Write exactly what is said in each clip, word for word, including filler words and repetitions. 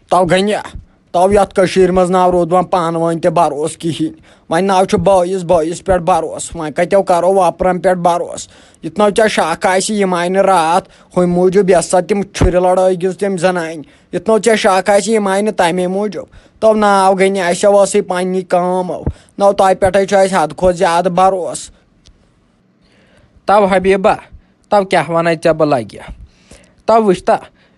تو گنیا، تو یتھ کٔشیٖرِ منٛز ناو روٗد وۄنۍ پانہٕ ؤنۍ تہِ بروسہٕ کِہیٖنۍ۔ وۄنۍ ناو چھُ بٲیِس بٲیِس پٮ۪ٹھ بروسہٕ، وۄنۍ کتیو کرو وۄپرن پٮ۪ٹھ بروسہٕ؟ یِتھ نو ژےٚ شک آسہِ، یِم آیہِ نہٕ راتھ ہُمہِ موٗجوٗب، یۄس سا تِم چھُرِ لڑٲے گٔژھ تٔمۍ زنانہِ، یِتھ نو ژےٚ شک آسہِ، یِم آیہِ نہٕ تمے موٗجوٗب۔ تو ناو گنیا، اسہِ ٲسٕے پننی کٲم، او نو تۄہہِ پٮ۪ٹھے چھُ اسہِ حد کھۄتہٕ زیادٕ بروسہٕ۔ تو حبیبہ، تو کیٛاہ ونے ژےٚ بہٕ لگہِ؟ تو وٕچھ تہ،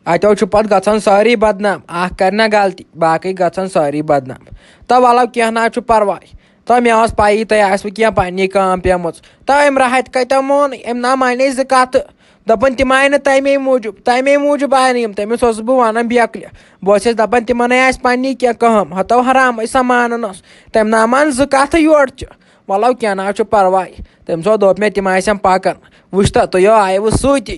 اتیو چھُ پتہٕ گژھان سٲری بدنام، اکھ کرِ نہ غلطی، باقٕے گژھان سٲری بدنام۔ تو ولو، کینٛہہ نہ چھُ پرواے۔ تو مےٚ ٲس پَیی تۄہہِ آسِوٕ کینٛہہ پننی کٲم پیمٕژ۔ تو أمۍ راحت کتیو مون؟ أمۍ نہ مانے زٕ کتھٕ۔ دپان تِم آیہِ نہٕ تمے موٗجوٗب، تمے موٗجوٗب آیہِ نہٕ یِم۔ تٔمِس اوسُس بہٕ ونان بیکلہِ۔ بہٕ اوسُس دپان تِمن ہے آسہِ پننی کینٛہہ کٲم، ہتو حرام أسۍ سا مانان اوس۔ تٔمۍ نہ مان زٕ کتھٕ یورٕ چہِ۔ ولو، کینٛہہ نہ چھُ پرواے۔ تٔمۍ سو دوٚپ مےٚ، تِم آسن پکان۔ وٕچھ تہ، تُہۍ ہو آیوٕ سۭتی۔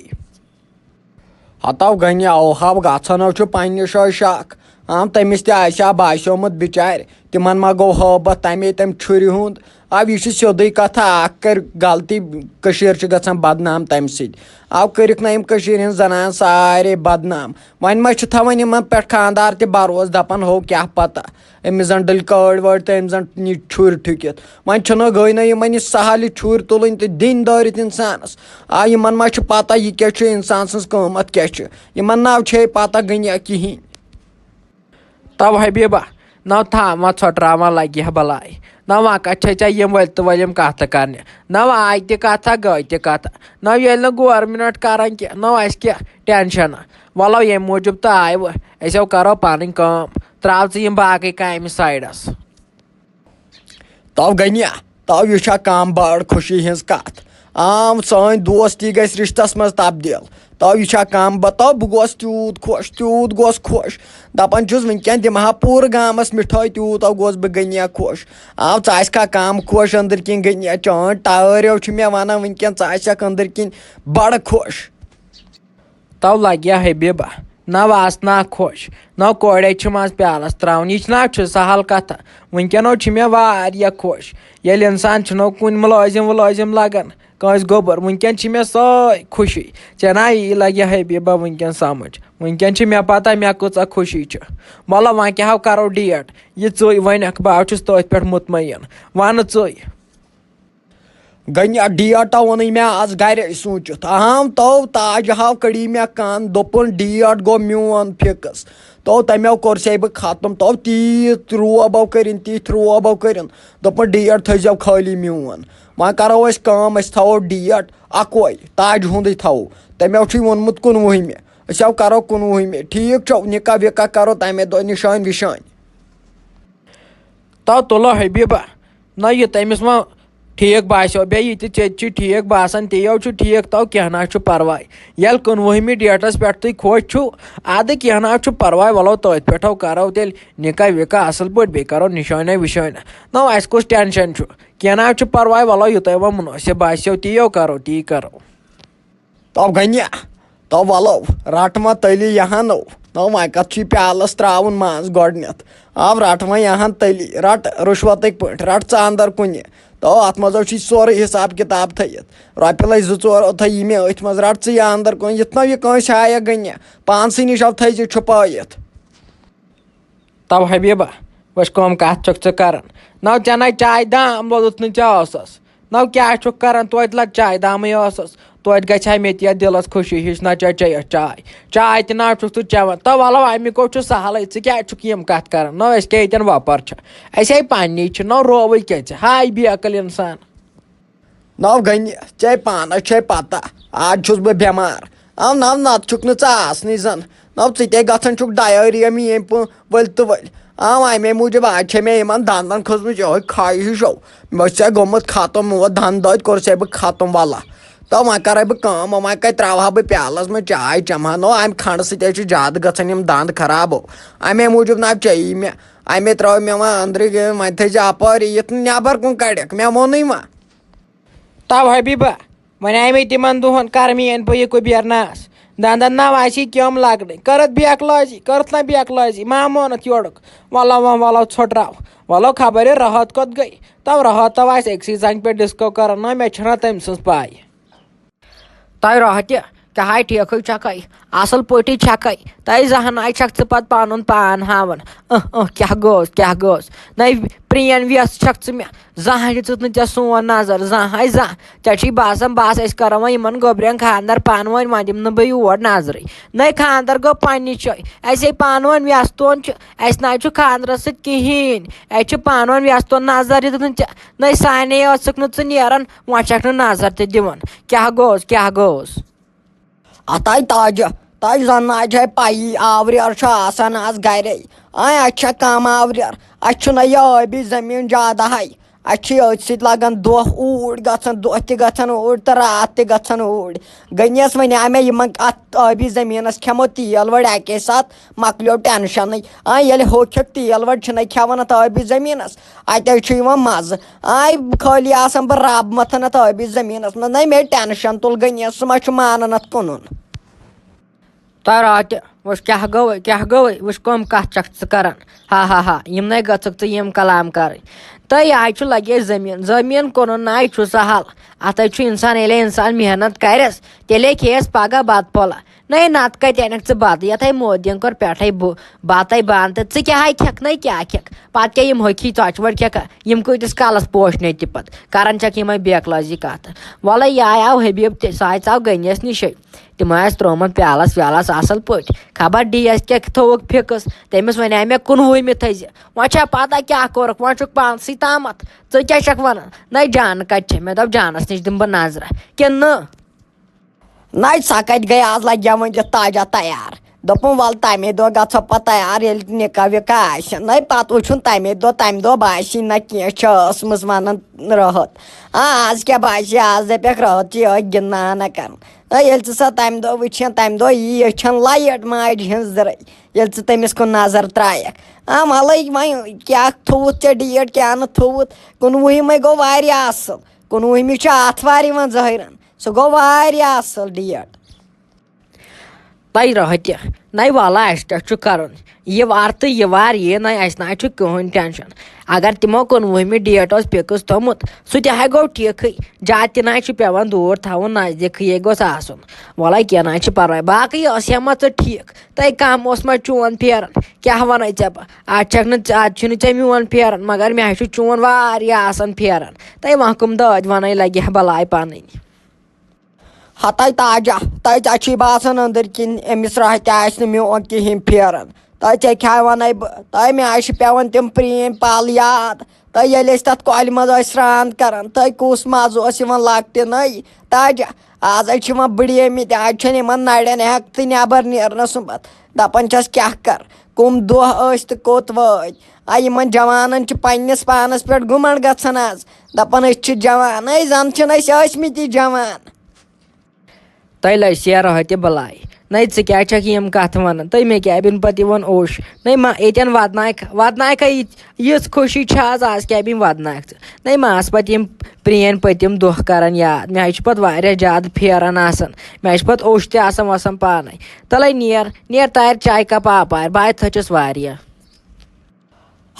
ہتو گنہِ اوہو گژھن ہو چھُ پننہِ جایہِ شک۔ آم، تٔمِس تہِ آسہِ ہا باسیومُت بچارِ، تِمن ما گوٚو ہٲبتھ تمے تمہِ چھُرِ ہُنٛد۔ آو، یہِ چھِ سیوٚدُے کتھا، اکھ کرِ غلطی، کٔشیٖر چھِ گژھان بدنام تمہِ سۭتۍ۔ آو، کٔرِکھ نہ یِم کٔشیٖرِ ہٕنٛز زنان سارے بدنام۔ وۄنۍ ما چھِ تھاوان یِمن پٮ۪ٹھ خاندار تہِ بروسہٕ، دپان ہو کیٛاہ پتہ۔ أمِس زن ڈٔلۍ کٲڑۍ وٲڑۍ تہٕ أمِس زن نی چھُرۍ ٹھُکِتھ۔ وۄنۍ چھُنہٕ گٔے نہ یِمن یہِ سہل یہِ چھُرۍ تُلٕنۍ تہٕ دِنۍ دٲرِتھ انسانس۔ آ، یِمن ما چھِ پتہ یہِ کیٛاہ چھُ، انسان سٕنٛز قۭمتھ کیٛاہ چھِ؟ یِمن نہ چھے پتہ گٔنیا کِہیٖنۍ۔ تو حبیبہ، نہ تھاوان ژھۄٹراوان لگہِ ہا بلاے۔ نہ وۄنۍ کتھ چھے ژےٚ یِم ؤلۍ تہٕ ؤلۍ یِم کتھٕ کرنہِ۔ نہ وۄنۍ آیہِ تہِ کتھا، گٔے تہِ کتھا۔ نہ ییٚلہِ نہٕ گورمنٹ کران کینٛہہ، نہ آسہِ کینٛہہ ٹینشن۔ ولو ییٚمہِ موٗجوٗب تہٕ آیہِ وۄنۍ، أسۍ ہو کرو پنٕنۍ کٲم۔ ترٛاو ژٕ یِم باقٕے کامہِ سایڈس۔ تو گنیا، تو یہِ چھا کم بٔڑ خوشی ہٕنٛز کتھ؟ عام سٲنۍ دوستی گژھِ رشتس منٛز تبدیل۔ تو یہِ چھا کم بہ-، تو بہٕ گوس تیوٗت خۄش، تیوٗت گوس خۄش۔ دپان چھُس، وٕنکٮ۪ن دِمہٕ ہا پوٗرٕ گامس مِٹھٲے، تیوٗت گوس بہٕ گنیا خۄش۔ آو، ژٕ آسہِ کھا کم خۄش أنٛدٕرۍ کِنۍ گنیا؟ چٲنۍ ٹٲرۍ ہیو چھِ مےٚ ونان، وٕنکٮ۪ن ژٕ آسکھ أنٛدٕرۍ کِنۍ بڑٕ خۄش۔ تو لگیا حبیبہ، نہ واس نہ خۄش، نہ کورے چھِ منٛز پیالس تراوُن۔ یہِ چھِ نہ چھُ سہل کتھا۔ وٕنکیٚنو چھِ مےٚ واریاہ خۄش۔ ییٚلہِ انسان چھُنو کُنہِ مُلٲزِم وُلٲزِم لگان، کٲنٛسہِ گوٚبُر، وٕنکیٚن چھِ مےٚ سٲے خوشی۔ ژےٚ نہ یی لگہِ حبیبہ وٕنکیٚن سمجھ۔ وٕنکیٚن چھِ مےٚ پتہ مےٚ کۭژاہ خوشی چھِ۔ وَلہٕ وۄنۍ کیٛاہ ہو کرو ڈیٹ؟ یہِ ژٕے ونکھ، بہٕ ہا چھُس تٔتھۍ پٮ۪ٹھ مطمعین۔ وَنہٕ ژٕے۔ گٔنۍ ڈیٹ ووٚنُے مےٚ آز گرے سوٗنٛچِتھ۔ اہم تو تاج ہاو کٔڑی مےٚ کن، دوٚپُن ڈیٹ گوٚو میون فِکٕس۔ تو تَمیو کوٚر سے بہٕ ختم۔ تو تیٖتۍ روب ہو کٔرِن، تیٖتۍ روب ہو کٔرِن۔ دوٚپُن ڈیٹ تھٲیزیو خٲلی میون۔ وۄنۍ کرو أسۍ کٲم، أسۍ تھاوو ڈیٹ اکوے، تاج ہُنٛدٕے تھاوو۔ تَمیو چھُے ووٚنمُت کُنوُہمہِ۔ أسۍ ہو کرو کُنوُہمہِ۔ ٹھیٖک چھو، نکاح وکاح کرو تَمے دۄہ، نِشٲنۍ وِشٲنۍ۔ تو تُلو حبیبہ، نہ یہِ تٔمِس وۄنۍ ٹھیٖک باسیو، بیٚیہِ یہِ تہِ ژےٚ تہِ چھُ ٹھیٖک باسان، تیو چھُ ٹھیٖک، تو کینٛہہ نہ چھُ پرواے۔ ییٚلہِ کُنوُہمہِ ڈیٹس پٮ۪ٹھ تُہۍ خۄش چھِو، ادٕ کینٛہہ نہ چھُ پرواے، وَلو تٔتھۍ پٮ۪ٹھ ہو کرو تیٚلہِ نکاح وکاح اصل پٲٹھۍ، بیٚیہِ کرو نِشٲنۍ وِشٲنۍ۔ نہ اَسہِ کُس ٹینشن چھُ، کینٛہہ نہ چھُ پرواے، وَلو یہِ تۄہہِ وۄنۍ مُنٲسِب باسیو، تی ہو کرو، تی کرو۔ تو گنیا، تو ولو، رٹ وۄنۍ تٔلی یہن نو۔ نو وۄنۍ کتھ چھُے پیالس تراوُن منٛز گۄڈنیتھ؟ آو رٹ وۄنۍ یہن تٔلی، رٹ رُشوتٕکۍ پٲٹھۍ، رٹ ژٕ اندر کُنہِ۔ تو اتھ منٛز چھُے سورُے حساب کتاب تھٲیِتھ۔ رۄپیہِ لچھ زٕ ژور تھٲیی مےٚ أتھۍ منٛز، رٹ ژٕ یہِ اندر کُن، یِتھ نہ یہِ کٲنٛسہِ ہایکھ گنیا۔ پانسٕے نِش آو تھٲیزِ چھُپٲیِتھ۔ تو حبیبہ، وٕچھ کٲم کتھ چھکھ ژٕ کران؟ نو ژےٚ نے چاے دام لوٚدُتھ نہٕ ژےٚ ٲسس۔ نو کیٛاہ چھُکھ کران؟ توتہِ لگ چاے دامٕے ٲسس۔ توتہِ گژھِ ہا مےٚ تہِ یتھ دِلس خوشی ہِش، نہ چےٚ چیٚیَتھ چاے۔ چاے تہِ نہ چھُکھ ژٕ چٮ۪وان۔ تو ولو امیُک ہو چھُ سہلٕے، ژٕ کیٛازِ چھُکھ یِم کتھ کران؟ نو أسۍ کیٛاہ ییٚتٮ۪ن وۄپر چھِ؟ اسے پننی چھِ، نو رووٕے کیٛاہ ژےٚ؟ ہاے بے عقل انسان۔ نو گنہِ، ژےٚ پانس چھے پتہ، آز چھُس بہٕ بٮ۪مار۔ آو نو نتہٕ چھُکھ نہٕ ژٕ آسنٕے زن۔ نو ژٕ تے گژھان چھُکھ ڈایریا میٲنۍ پٲٹھۍ ؤلۍ تہٕ ؤلۍ۔ آو امے موٗجوٗب آز چھے مےٚ یِمن دندن کھٔژمٕژ یِہوے خواہش ہِش۔ مےٚ چھُ سا گوٚمُت ختم، میون دند دٲدۍ کوٚر سا بہٕ ختم، ولہ۔ تو وۄنۍ کرے بہٕ کٲم، وۄنۍ کتہِ تراوہا بہٕ پیالس منٛز چاے چمہٕ ہا؟ نو امہِ کھنڈٕ سۭتۍ حظ چھِ زیادٕ گژھان یِم دند خراب۔ ہو، امے موٗجوٗب نہ چیٚیی مےٚ۔ امے ترٲو مےٚ وۄنۍ أنٛدرٕ، وۄنۍ تھٲیزِ اپٲری یِتھ نٮ۪بر کُن کڑکھ، مےٚ ووٚنُے وۄنۍ۔ تو حبیبہ، وۄنۍ آیہِ مےٚ تِمن دۄہن کر میٲنۍ پٔیہِ کُبیر ناس۔ دندن ناو آسی کیوٚم لگنٕے۔ کٔرٕتھ بیکلٲزی، کٔرٕتھ نہ بیکلٲزی، ما مونتھ یورُک۔ ولو وۄنۍ ولو ژھۄٹراو۔ ولو خبر یہِ راحت کوٚت گٔے۔ تو راحت تو آسہِ أکسٕے زنگہِ پٮ۪ٹھ ڈسکو کران، نہ مےٚ چھنہ تٔمۍ سٕنٛز پاے۔ تۄہہِ راحتہِ، کیٛاہ ہاے ٹھیکھٕے چھکھے، اصل پٲٹھی چھکھے۔ تۄہہِ زہناے چھکھ ژٕ پتہٕ پنُن پان ہاوان؟ اہ اہ، کیٛاہ گوٚوس، کیٛاہ گوٚوس؟ نَے پرٛینۍ ویس چھکھ ژٕ مےٚ زانٛہہ دِژٕتھ نہٕ ژےٚ سون نظر، زانٛہہ ہاے زانٛہہ۔ ژےٚ چھُے باسان بس أسۍ کرو وۄنۍ یِمن گوٚبرٮ۪ن خانٛدر پانہٕ ؤنۍ، وۄنۍ دِمہٕ نہٕ بہٕ یور نظرٕے۔ نَے خانٛدر گوٚو پننہِ جایہِ، اسے پانہٕ ؤنۍ وٮ۪ستون چھُ، اسہِ نہ حظ چھُ خانٛدرس سۭتۍ کِہیٖنۍ۔ اسہِ چھُ پانہٕ ؤنۍ وٮ۪ستون نظر دِتمُت ژےٚ، نَے سانے ٲسٕکھ نہٕ ژٕ نیران، وۄنۍ چھکھ نہٕ نظر تہِ دِوان۔ کیٛاہ گوٚوس، کیٛاہ گوٚوس؟ ہتاے تاجہ، تۄہہِ زن نہ چھے پَیی، آوریر چھُ آسان از گرے۔ آے، اَسہِ چھےٚ کم آوریر، اَسہِ چھُنہ یہِ ٲبی زٔمیٖن زیادٕ ہاے۔ اَسہِ چھِ أتھۍ سۭتۍ لگان دۄہ اوٗرۍ گژھان، دۄہ تہِ گژھان اوٗرۍ تہٕ راتھ تہِ گژھان اوٗرۍ۔ گٔنیَس وۄنۍ آے مےٚ یِمن اَتھ ٲبی زٔمیٖنس کھٮ۪مو تیٖل وٲڑۍ اَکے ساتہٕ، مۄکلیو ٹینشنٕے۔ آ، ییٚلہِ ہوٚکھیُک تیٖل وٲڑۍ چھِنَے کھٮ۪وان اَتھ ٲبی زٔمیٖنس، اَتہِ حظ چھُ یِوان مَزٕ۔ آے خٲلی آسان بہٕ رب متھن اَتھ ٲبی زٔمیٖنس منٛز، نَے مےٚ ٹینشن تُل گٔنیَس، سُہ ما چھُ مانان اَتھ کُنُن۔ تۄہہِ راتہِ وٕچھ کیٛاہ گوٚوُے، کیٛاہ گوٚوُے، وٕچھ کۄم کَتھ چھَکھ ژٕ کَران۔ ہا ہا ہا، یِم نَے گٔژھٕکھ ژٕ یِم کلام کَرٕنۍ۔ تۄہہِ یہِ حظ چھُ لَگے زٔمیٖن، زٔمیٖن کٕنُن نَے چھُ سہل۔ اَتھ حظ چھُ اِنسان، ییٚلے اِنسان محنت کَرٮ۪س، تیٚلے کھیٚیَس پَگاہ بَتہٕ پھوٚلہ۔ نَے نَتہٕ کَتہِ اَنَکھ ژٕ بَتہٕ؟ یَتھ ہے مودیَن کوٚر پٮ۪ٹھَے بُ-، بَتَے بنٛد تہٕ ژٕ کیٛاہ ہَے کھٮ۪کھ نَے کیٛاہ کھٮ۪کھ؟ پَتہٕ کیٛاہ یِم ہوٚکھی ژۄچہِ وۄچہِ کھٮ۪کھا؟ یِم کۭتِس کالَس پوشہِ نَے تہِ پَتہٕ؟ کَران چھَکھ یِمَے بیکلٲزی کَتھٕ۔ وَلَے یہِ آیاو حبیٖب تہِ، سُہ آے ژاو گٔنیَس نِشَے۔ تِمو آسہِ ترٛوومُت پیالس ویالس اصل پٲٹھۍ۔ خبر ڈیس کیٛاہ تھووُکھ فِکٕس؟ تٔمِس ونے مےٚ کُنوُہمہِ تھٲیزِ۔ وۄنۍ چھا پتہ کیٛاہ کوٚرُکھ؟ وۄنۍ چھُکھ پانسٕے تامتھ۔ ژٕ کیٛاہ چھکھ ونان؟ نَے جان کتہِ چھےٚ؟ مےٚ دوٚپ جانس نِش دِمہٕ بہٕ نظرہ۔ کِنہٕ نہٕ؟ نَے سۄ کتہِ گٔے؟ آز لگہِ ہا وۄنۍ دِتھ تاجہ تیار۔ دوٚپُن، "ول تمے دۄہ گژھو پتہٕ تیار، ییٚلہِ نکاح وکاح آسہِ۔" نَے پتہٕ وٕچھُن تمے دۄہ، تمہِ دۄہ باسی نہ کینٛہہ، چھِ ٲسمٕژ ونان راحت۔ آ، آز کیٛاہ باسی؟ آز دپٮ۪کھ راحت چھِ یِہوٚے گِنٛدان کران۔ اے، ییٚلہِ ژٕ سۄ تَمہِ دۄہ وٕچھَن، تَمہِ دۄہ یی أچھَن لایٹ ماجہِ ہٕنٛز زٕرٕے، ییٚلہِ ژٕ تٔمِس کُن نظر ترٛایَکھ۔ آ، وَلَے وۄنۍ کیٛاہ تھوٚوُتھ ژےٚ ڈیٹ، کیٛاہ نہٕ تھوٚوُتھ؟ کُنوُہِمَے گوٚو واریاہ اَصٕل۔ کُنوُہِمہِ چھُ آتھوار یِوان ظٲہِرَن۔ سُہ گوٚو واریاہ اَصٕل ڈیٹ۔ تۄہہِ رٲتہِ، نَے وَلہٕ اَسہِ کیٛاہ چھُ کَرُن؟ یہِ وار تہٕ یہِ وار یی نَے، اَسہِ نہ چھُ کٕہٕنۍ ٹٮ۪نشَن۔ اگر تِمو کُنوُہمہِ ڈیٹ اوس فِکٕس تھوٚمُت، سُہ تہِ ہا گوٚو ٹھیٖکھٕے۔ زیادٕ تہِ نہ چھُ پٮ۪وان دوٗر تھاوُن، نزدیٖکھٕے گوٚژھ آسُن۔ وَلَے کینٛہہ نہ چھُ پَرواے۔ باقٕے ٲس ہٮ۪مَتھ ژٕ ٹھیٖک؟ تۄہہِ کَم اوس ما چون پھیران؟ کیٛاہ وَنَے ژےٚ بہٕ؟ اَز چھَکھ نہٕ، اَز چھُنہٕ ژےٚ میون پھیران، مگر مےٚ ہا چھُ چون واریاہ آسان پھیران۔ تۄہہِ وۄنۍ کٕم دٲدۍ وَنَے لَگہِ ہا بَلاے پَنٕنۍ۔ ہتاے تاجہ، تۄہہِ ژےٚ چھُے باسان أنٛدٕرۍ کِنۍ أمِس راہہِ تہِ آسہِ نہٕ میون کِہیٖنۍ پھیران۔ تۄہہِ ژےٚ کھیٛاوَنَے بہٕ، تۄہہِ مےٚ آسہِ پٮ۪وان تِم پرٛٲنۍ پَل یاد۔ تۄہہِ ییٚلہِ أسۍ تَتھ کۄلہِ منٛز ٲسۍ سرٛان کَران، تۄہہِ کُس مَزٕ اوس یِوان لۄکٹہِ نَے؟ تاجہ، آز حظ چھِ یِوان بٕڑیمٕتۍ، آز چھَنہٕ یِمَن نَرٮ۪ن ہٮ۪کتھٕے نٮ۪بَر نیرنَس سُمبَتھ۔ دَپان چھَس کیٛاہ کَر، کُم دۄہ ٲسۍ تہٕ کوٚت وٲتۍ۔ آ، یِمَن جوانَن چھِ پنٛنِس پانَس پٮ۪ٹھ گُمنٛڈ گژھان آز۔ دَپان أسۍ چھِ جوان، ہے زَن چھِنہٕ أسۍ ٲسۍمٕتی جوان۔ تۄہہِ لَجہِ سیرٕ ہۄتہِ بَلاے۔ نَے ژٕ کیٛاہ چھَکھ یِم کَتھٕ وَنان؟ تُہۍ مےٚ کیٛاہ بِن پَتہٕ یِوان اوٚش؟ نَے ما ییٚتٮ۪ن وَدناوکھ، وَدناوکھا یہِ، یِژھ خوشی چھِ آز، آز کیٛاہ بِن وَدناوکھ ژٕ؟ نَے ما آسہٕ پَتہٕ یِم پرٛٲنۍ پٔتِم دۄہ کَران یاد؟ مےٚ حظ چھِ پَتہٕ واریاہ زیادٕ پھیران آسان۔ مےٚ حظ چھِ پَتہٕ اوٚش تہِ آسان وَسان پانَے۔ تَلَے نیر، نیر تارِ چایہِ کَپ آپارِ، بہٕ ہَے تھٔچِس واریاہ۔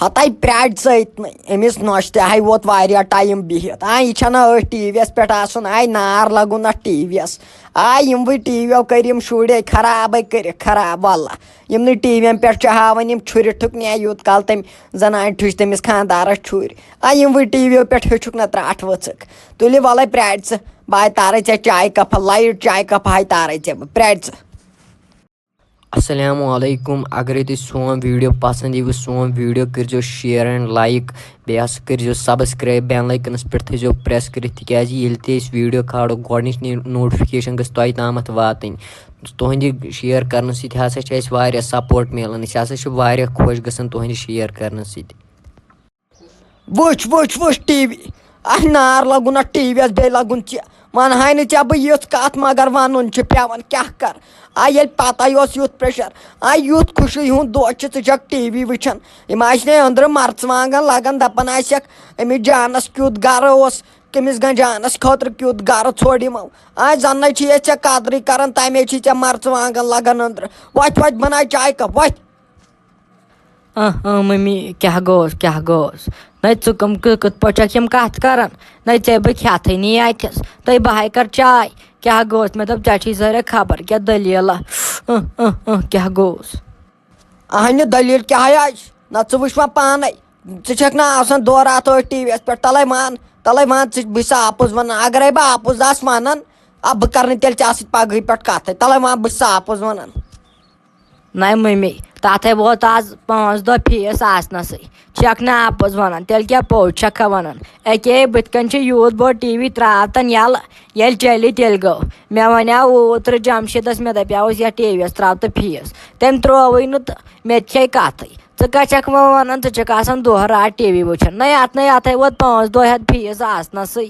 ہتاے پرٛاٹھ ژٕ أتنٕے، أمِس نۄشہِ تہِ ہاے ووت واریاہ ٹایم بِہِتھ۔ آ، یہِ چھَنہ أتھۍ ٹی وی یَس پٮ۪ٹھ آسُن، آے نار لَگُن اَتھ ٹی وی یَس۔ آ، یِموٕے ٹی وی یو کٔرۍ یِم شُرۍ ہے خرابٕے کٔرِکھ خراب، وَلہ۔ یِمنٕے ٹی وی یَن پٮ۪ٹھ چھِ ہاوان یِم چھُرِ ٹھُکنہِ، یوٗت کال تٔمۍ زَنانہِ ٹھُچ تٔمِس خانٛدارَس چھُرۍ۔ آ، یِموٕے ٹی وی یو پٮ۪ٹھ ہیوٚچھُکھ نہ ترٛاٹھ ؤژھٕکھ۔ تُلہِ وَلَے پرٛاٹھ ژٕ، بہٕ ہاے تارَے ژےٚ چایہِ کَپھا، لایِٹ چایہِ کَپھا ہاے تارَے ژےٚ بہٕ، پرٛاٹھ ژٕ۔ السلام علیکم۔ اگرے تۄہہِ سون ویڈیو پسند ییٖوٕ، سون ویڈیو کٔرزیو share and like، بیٚیہِ ہسا کٔرزیو subscribe bell icon-س پٮ۪ٹھ تھٲیزیو press کٔرِتھ، تِکیازِ ییٚلہِ تہِ أسۍ ویڈیو کھالو، گۄڈنِچ notification گٔژھ تۄہہِ تامَتھ واتٕنۍ۔ تُہنٛدِ share کرنہٕ سۭتۍ ہسا چھِ اَسہِ واریاہ support میلان، أسۍ ہسا چھِ واریاہ خۄش گژھان تُہنٛدِ share کرنہٕ سۭتۍ۔ وٕچھ، وٕچھ، وٕچھ ٹی وی۔ اَتھ نار لَگُن، اَتھ ٹی وی یَس بیٚیہِ لَگُن ژےٚ۔ وَنہٕ ہاے نہٕ ژےٚ بہٕ یِژھ کَتھ، مگر وَنُن چھُ پٮ۪وان، کیٛاہ کَر؟ آ، ییٚلہِ پَتَے اوس یُتھ pressure، آ، یُتھ خوشی ہُنٛد دۄہ چھُ، ژٕ چھَکھ ٹی وی وٕچھان۔ یِم آسہِ نے أنٛدرٕ مَرژٕوانٛگَن لَگان، دَپان آسٮ۪کھ، أمِس جانَس کیُتھ گَرٕ اوس، کٔمِس گَنجانَس خٲطرٕ کیُتھ گَرٕ ژھوٚڑ یِمو۔ آ، زَنَے چھِ ییٚتہِ ژےٚ قدرٕے کَران، تَمے چھِ ژےٚ مَرژٕوانٛگَن لَگان أنٛدرٕ۔ وۄتھ، وۄتھ، بَناو چاے کَپ، وۄتھ۔ اہ، اہ، مٔمی، کیٛاہ گوٚوس، کیٛاہ گوٚوس؟ نَے ژٕ کٕم، کہِ-، کِتھ پٲٹھۍ چھَکھ یِم کَتھ کَران؟ نَے ژےٚ بہٕ کھٮ۪تھٕے نی اَتھٮ۪س۔ تَے بہٕ ہَے کَرٕ چاے، کیٛاہ گوٚوس؟ مےٚ دوٚپ، ژےٚ چھُے ظٲہرا خبر کیٛاہ دٔلیٖلہ۔ اۭں، اۭں، اۭں، کیٛاہ گوٚوس؟ اہنہِ دٔلیٖل کیٛاہ آسہِ؟ نہ ژٕ وٕچھ وۄنۍ پانے، ژٕ چھکھ نہ آسان دورٕ اتھ أتھۍ ٹی وی یس پٮ۪ٹھ۔ تلے مان، تلے مان، ژٕ بہٕ چھُسا اپُز ونان؟ اگرے بہٕ اپُز آسہٕ ونان، اب بہٕ کرٕ نہٕ تیٚلہِ ژےٚ سۭتۍ پگہٕے پٮ۪ٹھ کتھے۔ تلے مان، بہٕ چھُسا اپُز ونان؟ نَے مٔمی، تَتھَے ووت آز پانٛژھ دۄہ فیٖس آسنَسٕے۔ چھَکھ نہٕ اَپُز وَنان، تیٚلہِ کیٛاہ پوٚز چھَکھا وَنان؟ اَکے بٕتھِ کَنۍ چھُ یوٗت بوٚڑ ٹی وی ترٛاو تَن یَلہٕ، ییٚلہِ چَلہِ تیٚلہِ گوٚو۔ مےٚ وَنیٛاو اوترٕ جمشیٖدَس، مےٚ دَپیٛاوُس یَتھ ٹی وی یَس ترٛاو تہٕ فیٖس۔ تٔمۍ ترٛووٕے نہٕ تہٕ مےٚ تہِ چھے کَتھٕے۔ ژٕ کَتہِ چھَکھ وۄنۍ وَنان، ژٕ چھَکھ آسان دۄہ راتھ ٹی وی وٕچھان؟ نَے اَتھ نَے اَتھَے ووت پانٛژھ دۄہ ہٮ۪تھ فیٖس آسنَسٕے۔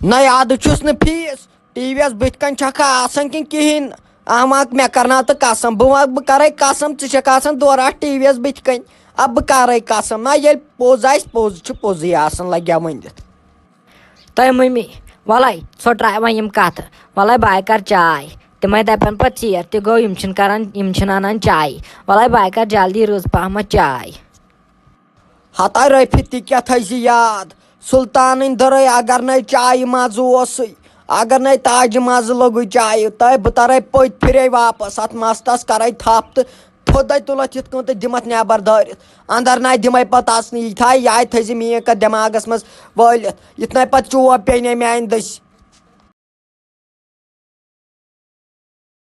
نہ یادٕ چھُس نہٕ فیٖس، ٹی وی یَس بٕتھِ کَنۍ چھَکھا آسان کِنہٕ کِہیٖنۍ نہٕ؟ اَما مےٚ کَرناو تہٕ قسم، بہٕ وَنہٕ، بہٕ کَرَے قسم، ژٕ چھَکھ آسان دورٕ اَتھ ٹی وی یَس بٕتھِ کَنۍ۔ اَ، بہٕ کَرَے قسم، نہ ییٚلہِ پوٚز آسہِ، پوٚز چھُ پوٚزُے آسان، لَگیٛا ؤنِتھ۔ تۄہہِ مٔمی، وَلَے، ژھۄٹراے وۄنۍ یِم کَتھٕ، وَلَے بہٕ کَرٕ چاے۔ تِمَے دَپَن پَتہٕ ژیر تہِ گوٚو، یِم چھِنہٕ کَران، یِم چھِنہٕ اَنان چایہِ۔ وَلَے بہٕ کَرٕ جلدی رٕژ پَہمَتھ چاے۔ ہتا رفیع، تہِ کیٛاہ تھٲیزِ یاد، سُلطانٕنۍ دٔرٕے اگر نے چایہِ مزٕ اوسُے، اگر نے تاجہِ مزٕ لوٚگُے چایہِ، تہٕ بہٕ ترے پٔتۍ پھِرے واپس، اتھ مستس کرے تھپھ تہٕ تھوٚدے تُلتھ یِتھ کٔنۍ تہٕ دِمتھ نٮ۪بر دٲرِتھ۔ اندر ناے دِمے پتہٕ اژنہٕ، یہِ تھایہِ یاد تھٲیزِ میٛٲنۍ کتھ دٮ۪ماغس منٛز وٲلِتھ، یِتھ نَے پتہٕ چوب پیٚیہِ نے میانہِ دٔسۍ۔